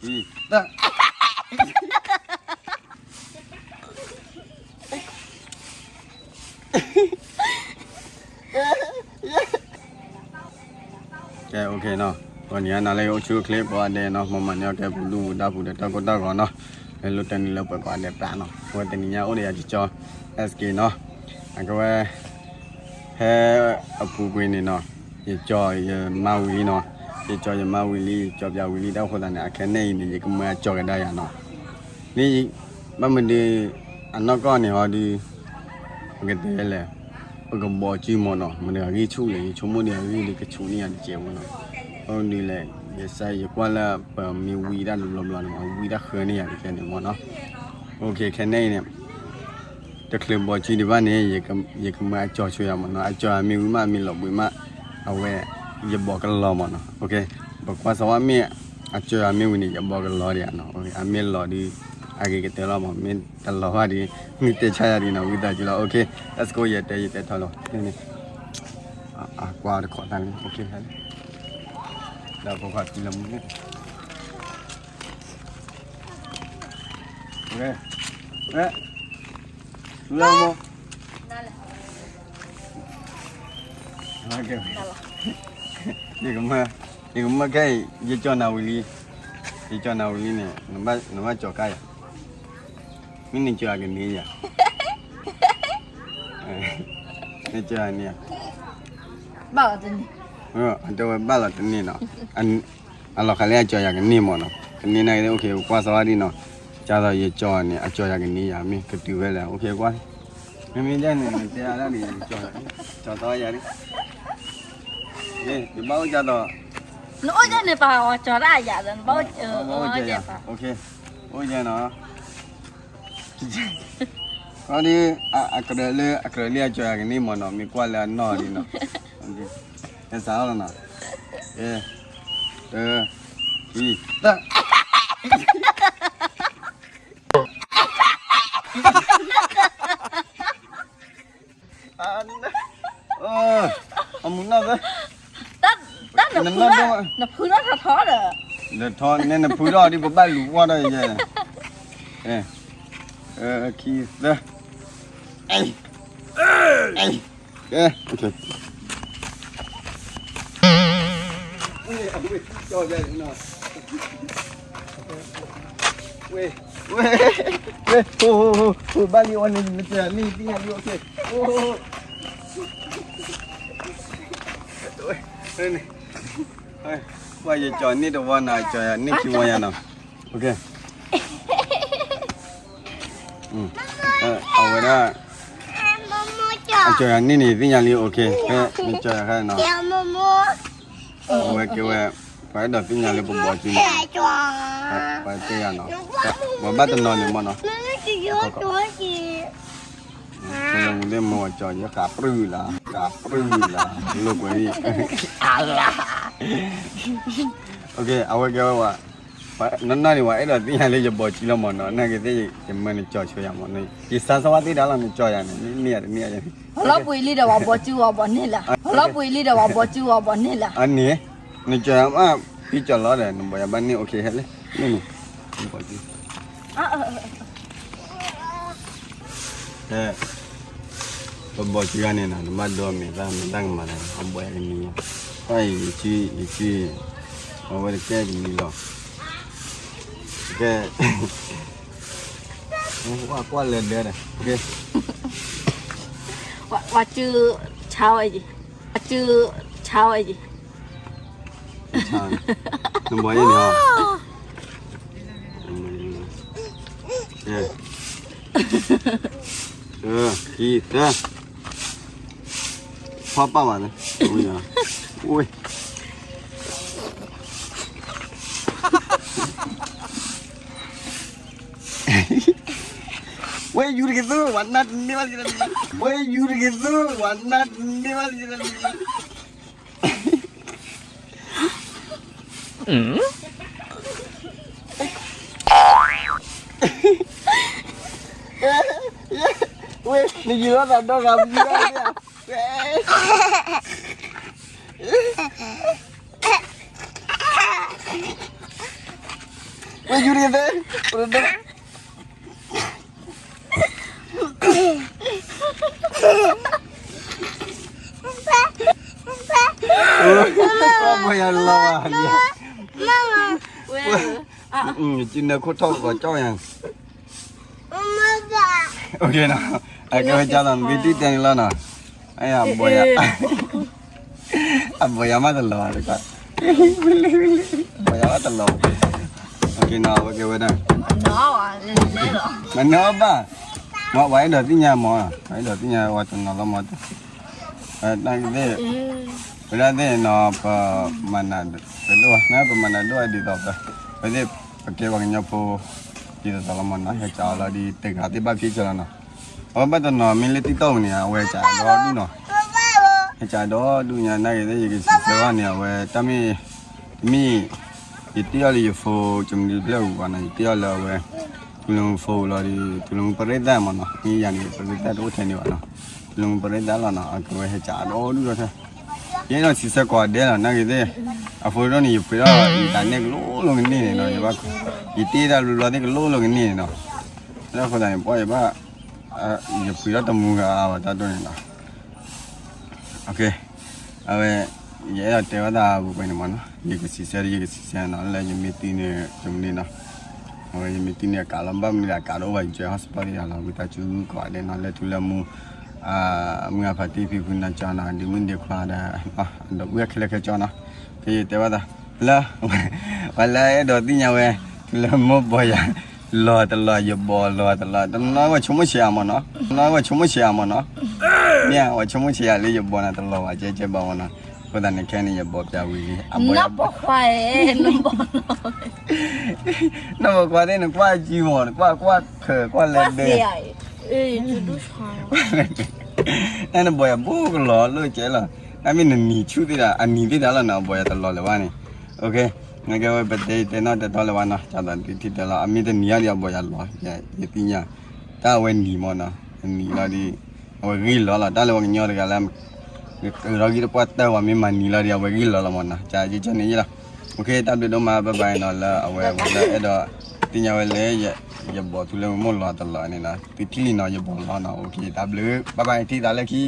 ဝံၤ တၢ် ကဲ OK နီၤ, ပှၤနံၤညါနၤလၢအိၣ်ဆူၣ်အိၣ်ချ့ကိးဂၤဒဲးနီၤ, မ့ၢ်မၤန့ၢ်အီၣ်ကဲပူၤဒူၣ်ပူၤဒါပူၤဒီးတၢ်ကိၢ်တၢ်ဂီၤနီၤ, လၢလိၣ်တဲနုာ်လၢပှဲၤကိးဂၤဒဲးပျၢ်နီၤ, အဝဲတနံၤညါအိၣ်ဒီးယၤကၠီ SK နီၤ, အကဝဲ ဟဲအပူၤကွံာ်န့ၣ်နီၤ, ယကၠီယမါဝံၤလံနီၤ, ယကၠီယမါဝံၤလံ ယကၠီပၠးဝံၤလံ တၢ်အိၣ်ဃိသတးန့ၣ် အခဲန့ၣ်အံၤန့ၣ် ယကမၢအကၠီကဒါယၤနီၤ, န့ၣ် ဘၣ်မနုၤ အနီၢ်ကီၢ်န့ၣ်ဟီဒုး ပကတဲလဲၣ်, ပကဘီးစုမ့ၢ်နီၤ, မတၤဂၤဂံၢ်ဆူၣ်လဲၣ်, ယဆိကမိၣ်ဒီးအဂံၢ်ဒုးကဆူၣ်န့ၢ်ယၤတကဲးမ့ၢ်နီၤ, အဒုးလဲၣ်, ယစါယကွၢ်လၢပမ့ၢ်ဝံတၢ်တဘျီဘျီန့ၣ်မ့ၢ် ဝံတၢ်ဃၢန့ၢ်ယၤတကဲန့ၣ်မ့ၢ်နီၤ, OK ခဲန့ၣ်အံၤန့ၣ် တချုးဘီးစုဒံးဘၣ်န့ၣ် ယကမၢအကၠီဆိယၤမ့ၢ်နီၤ, အကၠီယၤမ့ၢ်ဝံၤမး အမ့ၢ်လီၤဘှံးမး, အဝဲ ယဘီးကလီၤမ့ၢ်နီၤ, OK ပကွၢ်စးဝါမ့ၢ် အကၠီယၤမ့ၢ်ဝံၤန့ၣ် ယဘီးကလီၤဒံးနီၤ, အမ့ၢ်လီၤဒုး အဂ့ၤကတၢၢ်လီၤမ့ၢ်, မ့ၢ်တလီၤဘၣ်ဒုး မ့ၢ်တဲဆါယၤဒံးနီၤ, ဝံသးစူၤလီၤ, OK let's go ယတဲယတဲထီၣ်လီၤ, န့ၣ် အကွၢ်တခိးတၢ်န့ၣ် OK ဒီးပကွၢ်ဖံလၢမူန့ၣ် OK လၢမူ ယကမၢ, ယကမၢခဲအံၤ ယကၠီနၤဝံၤလံ, ယကၠီနၤဝံၤလံန့ၣ် နဘၣ်ကၠီကါယၤ, မ့ၢ်နကၠီယၤကန့ၢ်ယၤ, နကၠီယၤန့ၢ်ယၤ, ဘၣ်လီၤတန့ၢ်, အတဲဝဲဘၣ်လီၤတန့ၢ်နီၤ, အလီၤဃာ်လၢအကၠီယၤကန့ၢ်မ့ၢ်နီၤ, ကန့ၢ်န့ၣ် OK ကွၢ်စးဝါဒံးနီၤ, ကၢ်သိးယကၠီန့ၣ် အကၠီယၤကန့ၢ်ယၤ မ့ၢ်ကတုၤဝဲလဲၣ် OK ကွၢ်, မ့မ့ၢ်ဒ်န့ၣ် နတဲအါဒၣ်န့ၣ် ကၠီ, ကၠီသးယၤဒ်, ယဘၣ်အိၣ်ကၢ်သိး, နအိၣ်ဒ်န့ၣ် ပှၤကၠီတၢ်ယၤဒီး နဘၣ်အိၣ်ကၢ်ယၤ, OK အိၣ်ကၢ်နီၤ ခီဒ် အကြၢးလၢ အကြၢးလၢအကၠီယၤကန့ၢ်မ့ၢ်နီၤ, မ့ၢ်ကွၢ်လၢအနီၢ်ဒ်နီၤ, ဟဲစးထီၣ်လီၤနီၤ, တၢ, တၢ, တၢ်, အမုၢ်နီၢ်သၢ, တၢ်နဖုထီၣ်ထီထီဒီး, ဒီးထီန့ၣ် နဖုထီၣ်ဒ်ပဘၣ်လူၤဝီၢ်ထီၣ်ယဲ, ခံသၢ, ကဲ, ဝဲ, ဝဲ, ဝဲ, ဘၣ်လံ အဝဲန့ၣ် နကၠီန့ၢ်သ့ၣ်ညါလံ OK, ဝဲ, ယကၠီန့ၢ်တဝီနီၤ, ကၠီန့ၢ်ခံဝီညါနီၤ, OK, အဝဲဒၣ်, အကၠီယၤန့ၢ်န့ၣ်သ့ၣ်ညါလံ OK, ဖဲနကၠီယၤခါနီၤ, အဝဲကဲဝဲ, ပှၤအဲၣ်ဒိးသ့ၣ်ညါလၢပဘီစုန့ၣ်, ပှၤတဲယၤနီၤ, ပှၤဘၣ်တနီၤန့ၣ်မ့ၢ်နီၤ, ပလၢမူဒ့ၣ်မ့ၢ်ဝဲကၠီ ယဃးပြူၢ်လၢ, ဃးပြူၢ်လၢ, လိာ်ကွဲအံၤ, အလါ, OK အဝဲကဲဝဲ, နီၢ်နီၢ်န့ၣ် ပှၤအဲၣ်ဒိးသ့ၣ်ညါလၢယဘီစုလီၤမ့ၢ်နီၤ, နာ်က့သ့ၣ် ယမၢနကၠီဆိယၤမ့ၢ်နီၤ, ယစါစဝါသ့ၣ်ဒၣ်လီၤ နကၠီယၤန့ၣ် မ့ၢ်ယၤတမ့ၢ်ယၤ, လီၤပှ့ၤလံဒီးပှၤဘီစုဝဲဘီန့ၢ်လၢ, လီၤပှ့ၤလံဒီးပှၤဘီစုဝဲဘီန့ၢ်လၢ, အန့ၣ်, နကၠီယၤမ့ၢ်, ဖံကၠီလီၤဒီး နဘီယၤဘၣ်န့ၢ် OK ဟဲလၢ, န့ၣ်န့ၣ်, ဘီစု ဟဲ, ပဘီစုယၤန့ၣ်နီၤ နဘၣ်ဒိးမ့ၢ်တၢ်မ့ၢ်တၢ်ကမၤလၢ အဘီယၤကန့ၢ်ယၤ, တၢ်အံၤယစု, ယစု, အဝဲတကဲကလံၤလီၤ, ကဲ, ကွၢ်လၢဒဲဒီး, ဝၤစု, ဆါဝဲယံၤ, ဝၤစု, ဆါဝဲယံၤ နဘီယဲန့ၣ်, ခံသၢ, ဖီပာ်မးန့ၣ်, ဝဲ, ဝဲယူၤတက့ၤသူ, ဝဲနါတန့ၢ်ဘၣ်လံ, ဝဲယူၤတက့ၤသူ, ဝဲနါတန့ၢ်ဘၣ်လံ ဝဲ, နယူၤလီၤသးဒီဂၤပူၤလီၤ, ဝဲ, ဝဲယူၤန့ၣ်သ့, ပှၤယၤလီၤဘၣ်လံ, ကနၢခိၣ်ထီၣ်ကီၤကၠီယၤ, အကဲဝဲကၢ်လီၤ မ့ၢ်တံၢ်တဲန့ၣ်လီၤနီၤ, အဘီယၤ အဘီယၤမးတလီၤဘၣ်တကး, ဘီယၤမးတလီၤဘၣ်, အဝဲကဲဝဲဒၣ်, မနီၤဘၣ်, မ့ၢ်ပှၤအဲၣ်ဒိးသ့ၣ်ညါမး, ပှၤအဲၣ်ဒိးသ့ၣ်ညါဝဲတနီၤလီၤမး, တၢ်ကသ့ၣ်, ဝဲဒၣ်သ့ၣ်နီၤ ပမၤနၤဒိၣ်, ပမၤနၤဒိၣ်ဒ်သိးပ, ဝဲသ့ၣ်ပကဲပှၤကညီဖိ, ဒ်သိးသိးလီၤမးနီၤ ဟဲကးအီၤလီၤဒီး တဂၤသ့ၣ်ဘၣ်ဖံးစၢၤလီၤနီၤ, အဝဲဘၣ်တနီၤမ့ၢ်လၢ TikTok န့ၣ် အဝဲကးဒီဒူၣ်နီၤ, ဟဲကးဒီဒူၣ်ညါ နာ်က့သ့ၣ် ယကစံးဆၢဘၣ်န့ၣ် အဝဲတၢ်မ့ၢ်, တမ့ၢ်, ယတ့အီၤလၢယ phone ကမနုၤဖျၢၣ်အူဘၣ်နီၤ ယတ့အီၤလၢအဝဲ, ထူလၢမူ phone လီၤဒီး ထူလၢမူပရ့သၣ်မးနီၤ မ့ၢ်ယၤန့ၣ် ပရ့သၣ်တအိၣ်ထဲန့ၣ်ဘၣ်နီၤ, ထူလၢမူပရ့သၣ်လီၤနီၤ အကဝဲဟဲကးဒီဒူၣ်ဒီး ယအဲၣ်ဒိးစံးဆၢကိးဂၤဒဲးလီၤ နာ်က့သ့ၣ်, အ phone ဒိၣ်န့ၣ် ယပှ့ၤထီၣ် internet ကလိၤလိၤကန့ၢ်န့ၣ်နီၤ ယဘၣ်, ယတ့တၢ်ဘျီဘျီသ့ၣ်ကလိၤလိၤကန့ၢ်န့ၣ်နီၤ, လၢအဃိသတးန့ၣ် ပှၤယဘၣ်, ယပှ့ၤထီၣ်တမူဂၤအါဘၣ်တၢ်ဒိၣ်န့ၣ်နီၤ အဝဲ, ယအဲၣ်ဒိးတဲဘၣ်သးပှဲၤပှဲၤန့ၣ်မးနီၤ ယကစံးဆၢ ယကစံးဆၢနီၤ လၢယမ့ၢ်သံန့ၣ် ယမနုၤနီၤ, အဝဲယမ့ၢ်သံန့ၣ် အကးလီၤ ဘၣ်မနုၤဒီး အကးတအိၣ်ဘၣ် ယ join hotspot ဒ်လီၤ ဝံသးစူၤကိးဂၤဒဲးနီၤ လၢထူလၢမူ မုၢ်အဖးတံၢ်ဖံဖုနၤကၠီနီၤ ဒုးမုၢ်ဒုးခွါဒီး ဒီပုၢ်ဝဲၢ်ခဲလၢာ်ခဲဆ့နီၤ, ကယတဲဘၣ်သး, လၢ, ပှၤလၢအဲၣ်ဒိးသ့ၣ်ညါဝဲ, ထူလၢမူဘီယၤ, လီၤတလီၤ ယဘီလီၤတလီၤ တနီၤဝဲဆိကမိၣ်ဆံးအါမးနီၤ, တနီၤဝဲဆိကမိၣ်ဆံးအါမးနီၤ, မ့ၢ်ဝဲဆိကမိၣ်ဆံးအါလၢယဘီနၤတလီၤဘၣ် ကဲကဲဘၣ်မးနီၤ, အဃိသတးန့ၣ်ခဲန့ၣ် ယဘီပျးဝံၤလံ အဘီယၤ နီၢ်ပိာ်ခွါသ့ၣ် နကွၢ်ကံမး နကွၢ်ကွၢ်ခၢးကွၢ်လဲၤဒဲး, နဘီယၤဘိကလီၤလိၣ်ကဲလီၤ, နမ့ၢ်နနံၤဆူၣ်သ့ၣ်ဒီး အနံၤသ့ၣ်တၢ်လီၤနီၤ အဘီယၤတလီၤလၢၤဘၣ်န့ၣ်, နကဲဝဲပတဲတဲနီၢ်တဲထီလၢၤဘၣ်နီၤ ကၢ်သးဒုးထံၣ်တဲလီၤ အမ့ၢ်တနံၤအါဒံးအဘီယၤလီၤ, ယသ့ၣ်ညါ, တၢ်အဝဲနံၤမးနီၤ နံၤလီၤဒီး, အဝဲဂ့ၢ်လီၤလီၤ တၢ်လၢပှၤကညီတဂၤလၢ ကရၢဂံၢ်တပှၢ်တၢၢ်ဝဲမ့ၢ်မၤနံၤလီၤဒီး အဝဲဂ့ၢ်လီၤလီၤမးနီၤ ကၢ်ယကၢ်န့ၣ်ယလီၤ, တၢ်ဘျုးဒိၣ်မး bye bye နီၤ လၢအဝဲဝဲလၢအဲၣ်ဒိး, သ့ၣ်ညါဝဲလၢ, ယဘီထူလၢမူလီၤတလီၤန့ၣ်နီၤ သုထံၣ်လံနီၤ ယဘီလီၤနီၤ တၢ်ဘျုး bye bye ထံၣ်သးလၢခံ